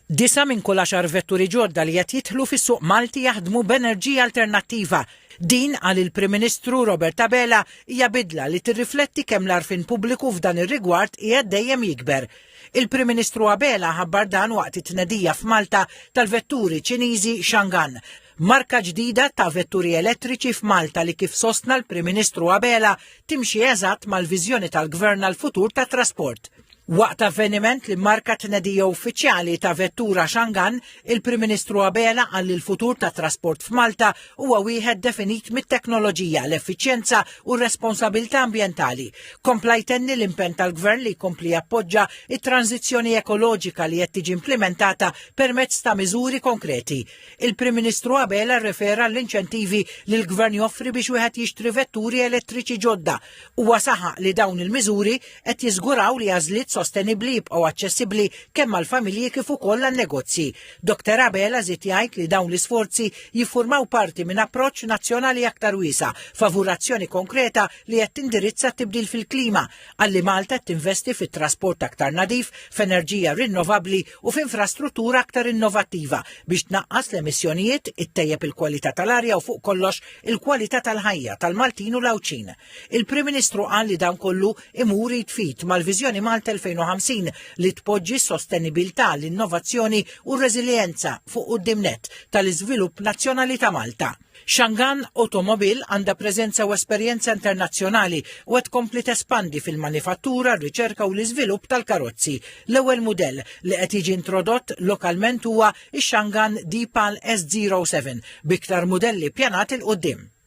Disa' minn kull għaxar vetturi ġodda li qed jidħlu fis-suq Malti jaħdmu b'enerġija alternattiva. Din, qal il-Prim Ministru Robert Abela, hija bidla li tirrifletti kemm l-għarfien pubbliku f'dan ir-rigward qiegħed dejjem jikber. Il-Prim Ministru Abela ħabbar dan waqt it-tnedija f'Malta tal-vetturi Ċiniżi Changan, marka ġdida ta' vetturi elettriċi f'Malta li kif sostna l-Prim Ministru Abela timxi eżatt mal-viżjoni tal-Gvern għall-futur tat-trasport. Waqt avveniment li mmarka t-tnedija uffiċjali ta' vettura Changan, il-Prim Ministru Abela qal li l-futur tat-trasport f'Malta huwa wieħed definit mit-teknoloġija, l-effiċjenza u r-responsabilità ambjentali. Kompla jtenni l-impenn tal-Gvern li jkompli jappoġġa t-tranżizzjoni ekoloġika li qed tiġi implimentata permezz ta' miżuri konkreti. Il-Prim Ministru Abela rrefera għall-inċentivi li l-Gvern joffri biex wieħed jixtri vetturi elettriċi ġodda. Huwa saħaq li dawn il-miżuri qed jiżguraw li għażliet sostenibbli jibqgħu aċċessibbli kemm għall-familji kif ukoll għan-negozji. Dr Abela żied jgħid li dawn l-isforzi jiffurmaw parti minn approċċ nazzjonali aktar wiesa' favur azzjoni konkreta li qed tindirizza t-tibdil fil-klima. Qal li Malta qed tinvesti fi trasport aktar nadif, f'enerġija rinnovabbli u f'infrastruttura aktar innovattiva biex tnaqqas l-emissjonijiet, ittejjeb il-kwalità tal-arja u fuq kollox il-kwalità tal-ħajja tal-Maltin u l-Għawdxin. Il-Prim Ministru qal li dan kollu imur id f'id mal-Viżjoni Malta 2050 li tpoġġi s-sostenibilità, l-innovazzjoni u r-reżiljenza fuq quddiem nett tal-iżvilupp nazzjonali ta' Malta. Changan Automobile għandha preżenza u esperjenza internazzjonali u qed tkompli tespandi fil-manifattura, r-riċerka u l-iżvilupp tal-karozzi. L-ewwel mudell li qed jiġi introdott lokalment huwa x-Changan Deepal S07 b'iktar mudelli ppjanati 'l quddiem.